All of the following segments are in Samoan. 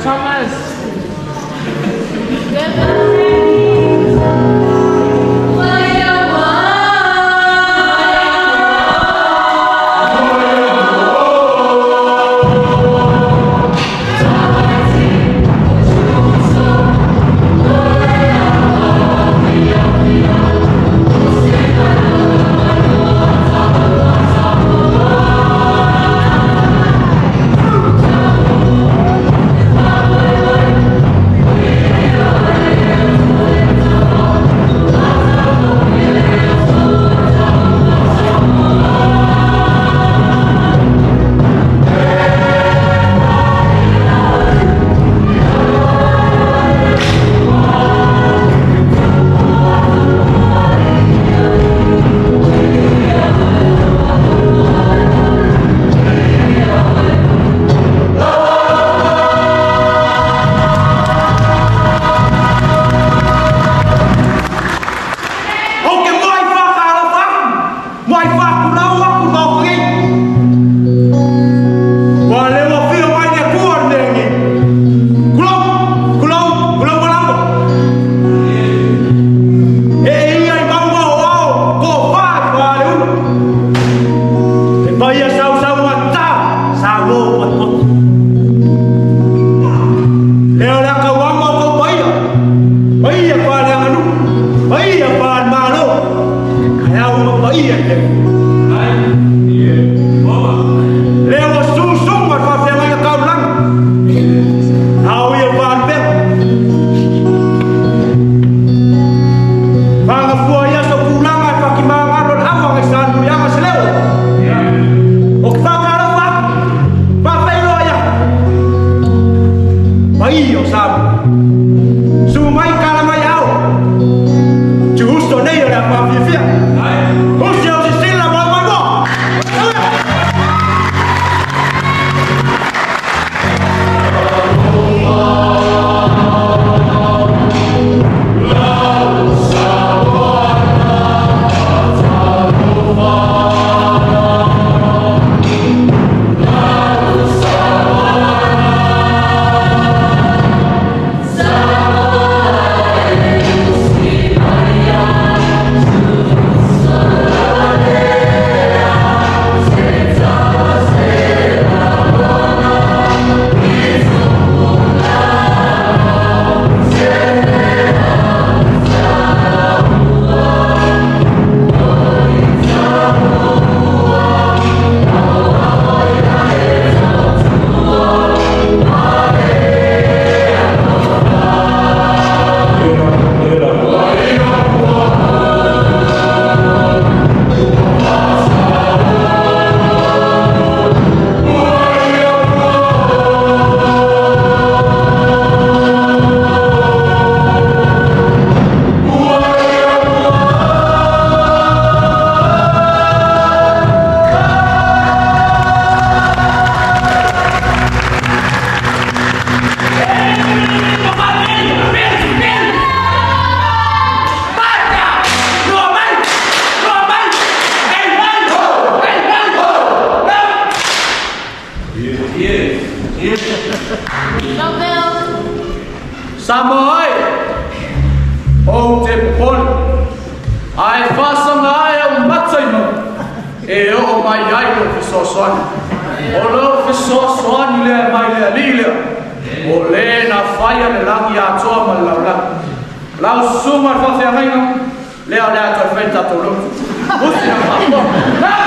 Thomas. Ou te muai faatalofa atu, muai faatulou atu i le Maota nei, aua o lea ua afio mai le Atua i le mea lenei. Tulou, tulou, tulouna lava. Ee ia i mauga o ao, tofa i faaleula. Le paia sausaugata, Samoa ua potopoto. Lea o le a tauama outou paia, paia faaleaganuu, paia faale-Malo, taeao ma paia i le Lea ua susu susuga i faafeagaiga taulagi, ao ia o faalupega. Fagafua ia so tulaga e fatimagalo le ava nai Salemuliaga se leo. Ou te faatalofa atu, faafeiloai atu, paia o Samoa. Susu mai tala mai ao, tuuso nei o le a faafiafia. Usi au sisila ma lau maimoa. Samoa e, ou te popole, ae faasaga ae ou mata i mauga, e oo mai ai lou fesoasoani. O lou fesoasoani lea e mai le Alii lea, o lē na faia le lagi atoa ma le lalolagi. Lau susuga i le faafeagaiga, lea o le a toe fai le tatou lotu. Usi na faafofoga.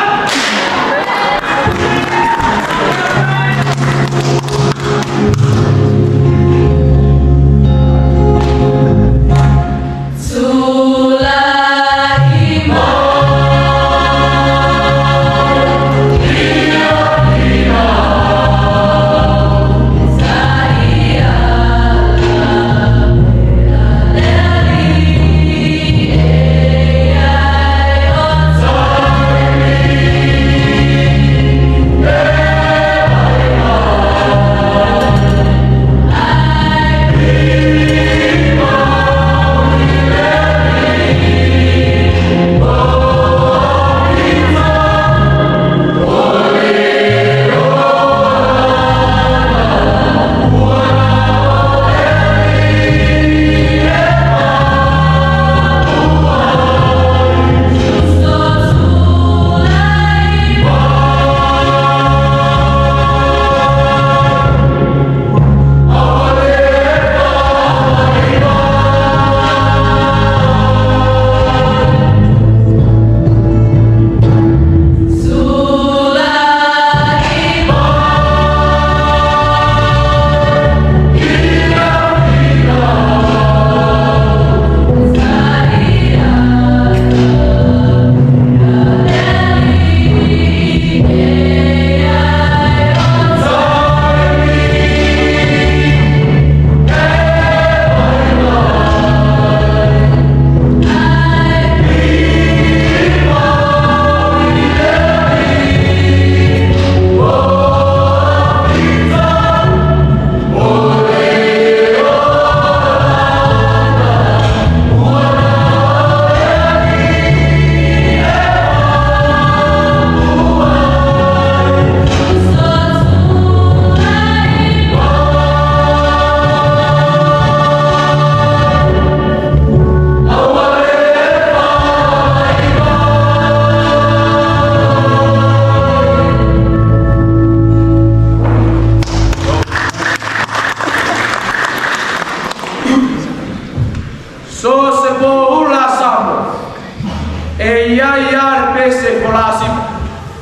ese i folasima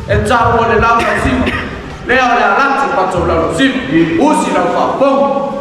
e tau o le laulausima lea o le alatu matou laulausima usi lau faafofoga.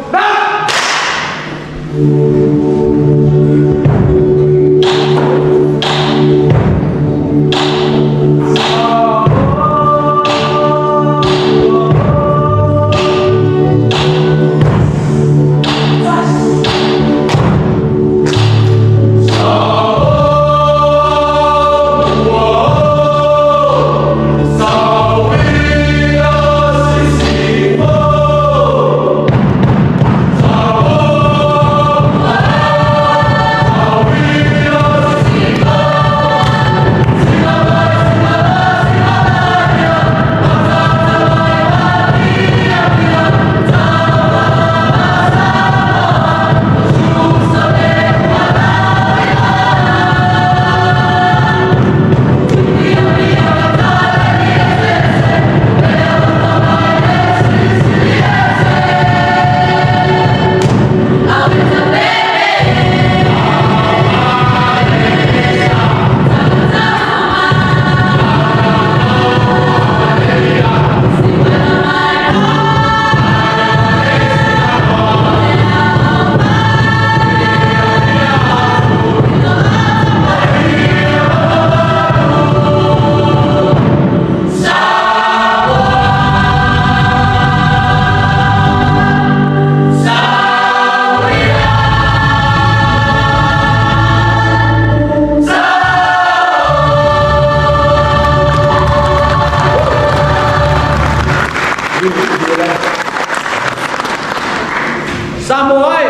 Samoa e,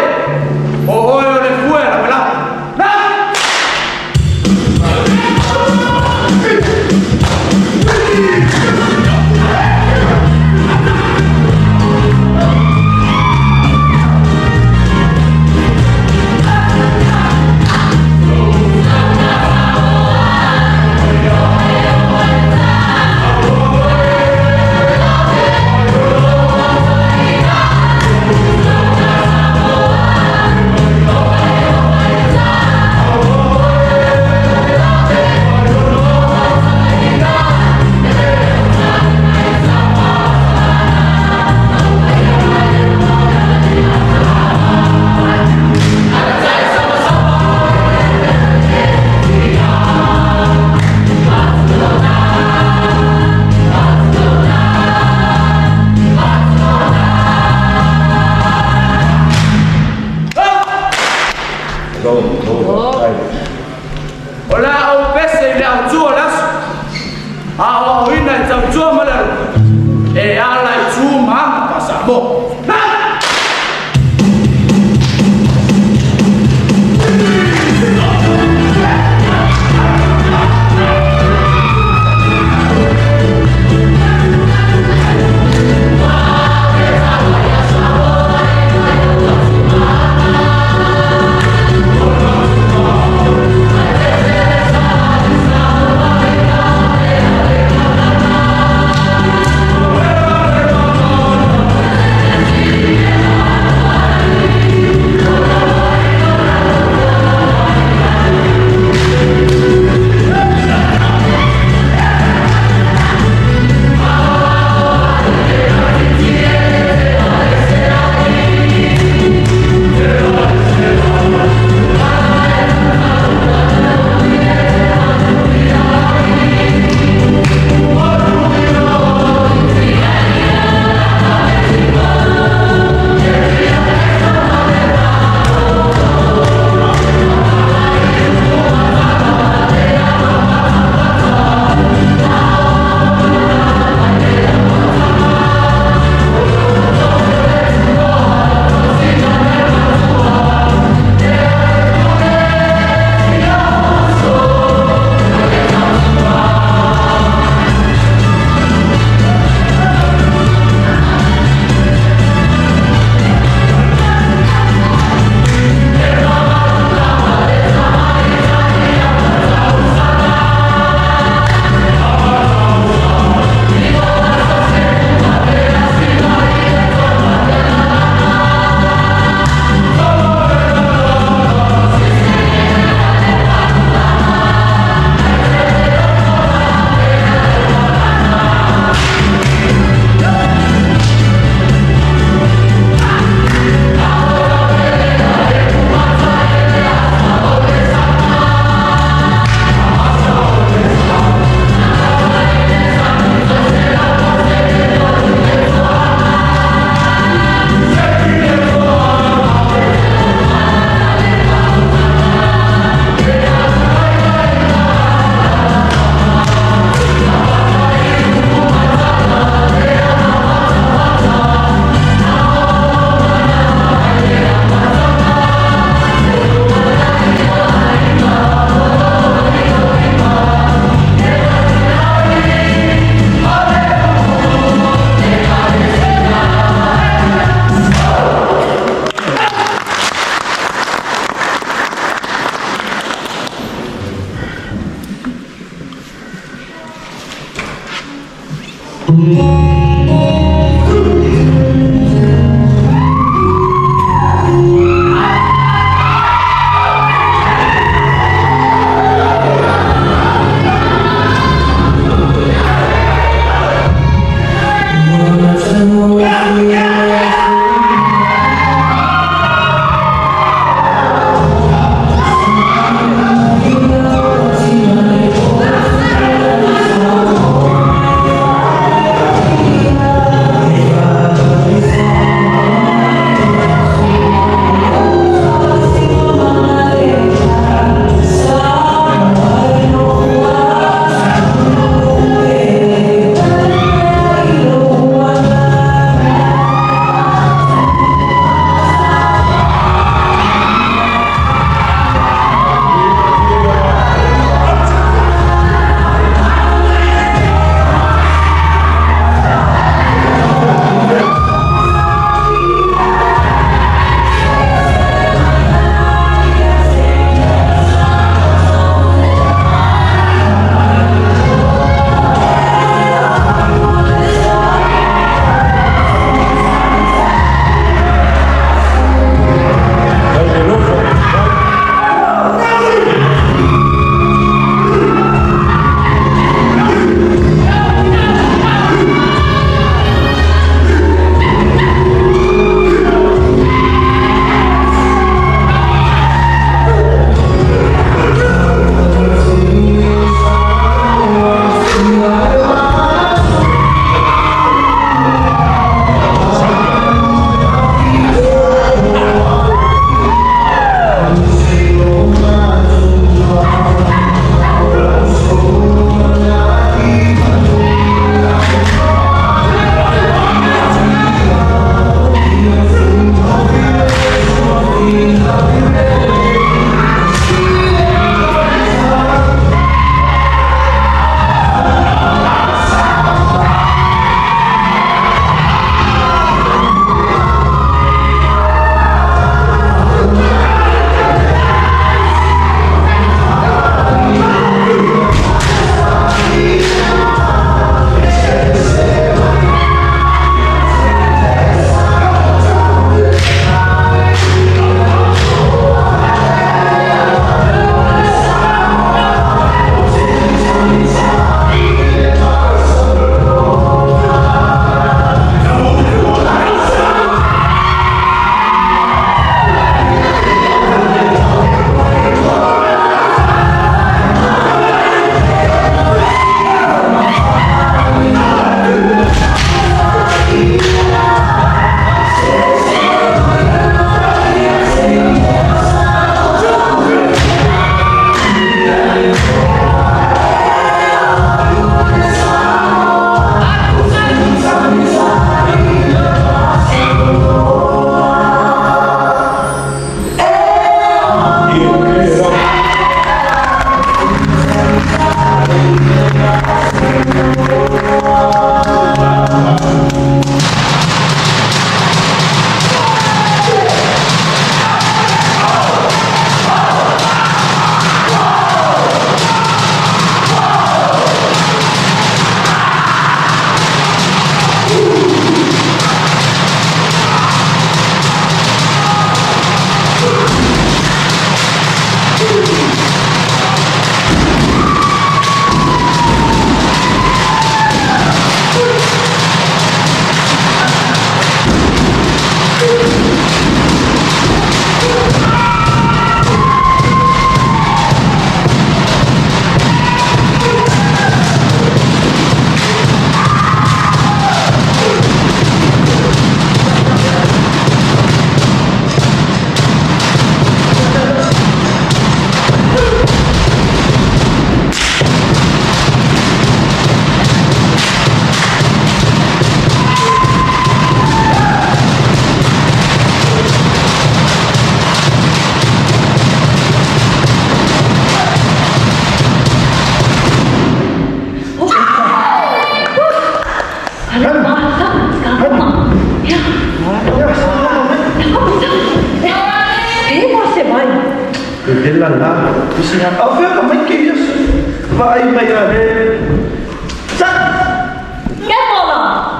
o oe o le fue la pela. O le a ou pese i le autua o le aso. A o ina i tautua ma le alu. E ala i tu ma aga faa-Samoa.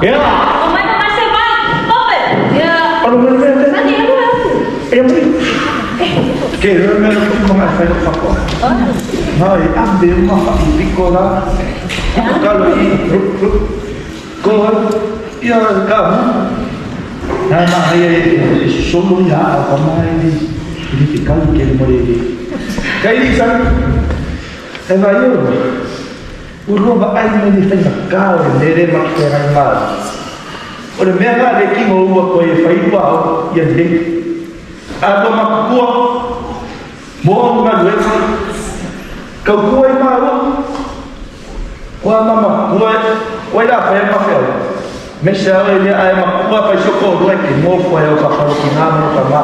Ia. O mai ma mai se vai. Ope. Ia. Alo mai mea te. Sani alu aku. Ia mai. Ke reo mea ku mga whai o whako. Nā e ambe uma wha i piko la. Kalo i rup rup. Ko ia ka mu. Nā ma hai e solo ia a ka mai ni. I te kau ke le more re. Kai ni san. E vai yo. Ua ba ai me ni whai ka o le re ma te rai ma. O le mea ngā le kingo ua koe e whai ua au ia le. A to makukua. Mo ngā luefa. Kau kua i maua. Kua mama kua kua la whai ma whea. Me se au e lea ai makukua whai soko o rua ke mō fua e o ka wharo ki ngā mano ka mā.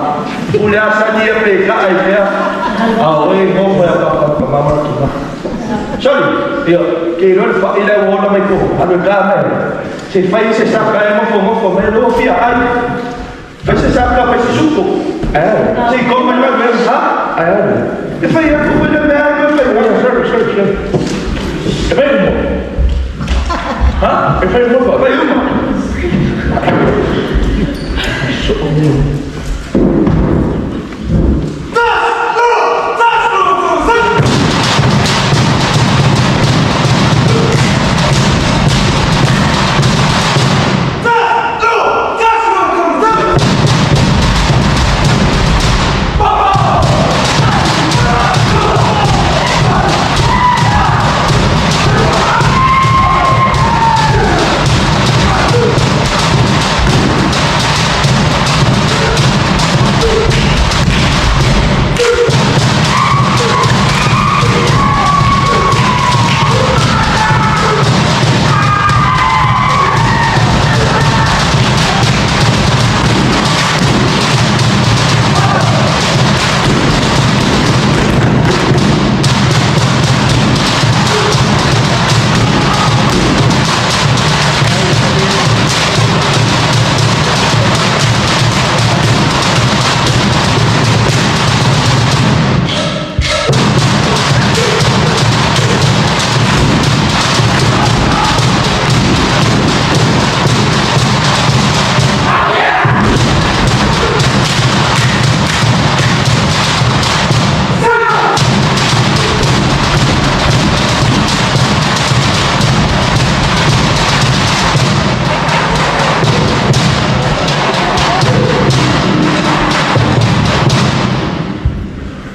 Ule a sani e pe ka ai whea. A oe mō fua e o ka wharo ka mā mano ki ngā. Sorry, ia, ke roa le wha ila o ona mai ko, alo ka mai. Se whai se saka e mofo mofo mai lo fia ai. Whai se saka whai se suko. Se i koma mai mai ha? E whai aku whai le mea ai whai. Sorry, sorry, sorry. E fai uma. Ha? E fai uma. Whai uma. So,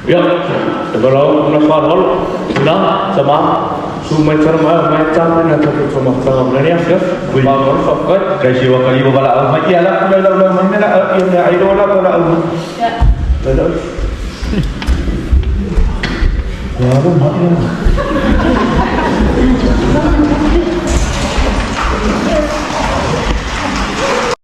Ia, e walau na whanolo. Na, sa ma. Su mai tara mai mai tanga na tapu to matanga mlani afia. Ma mo fa kai. Kai si waka iwa wala au mai ia la la la la mai mela ia mea ai la la au. Ya. La la. Wa ro ma ia.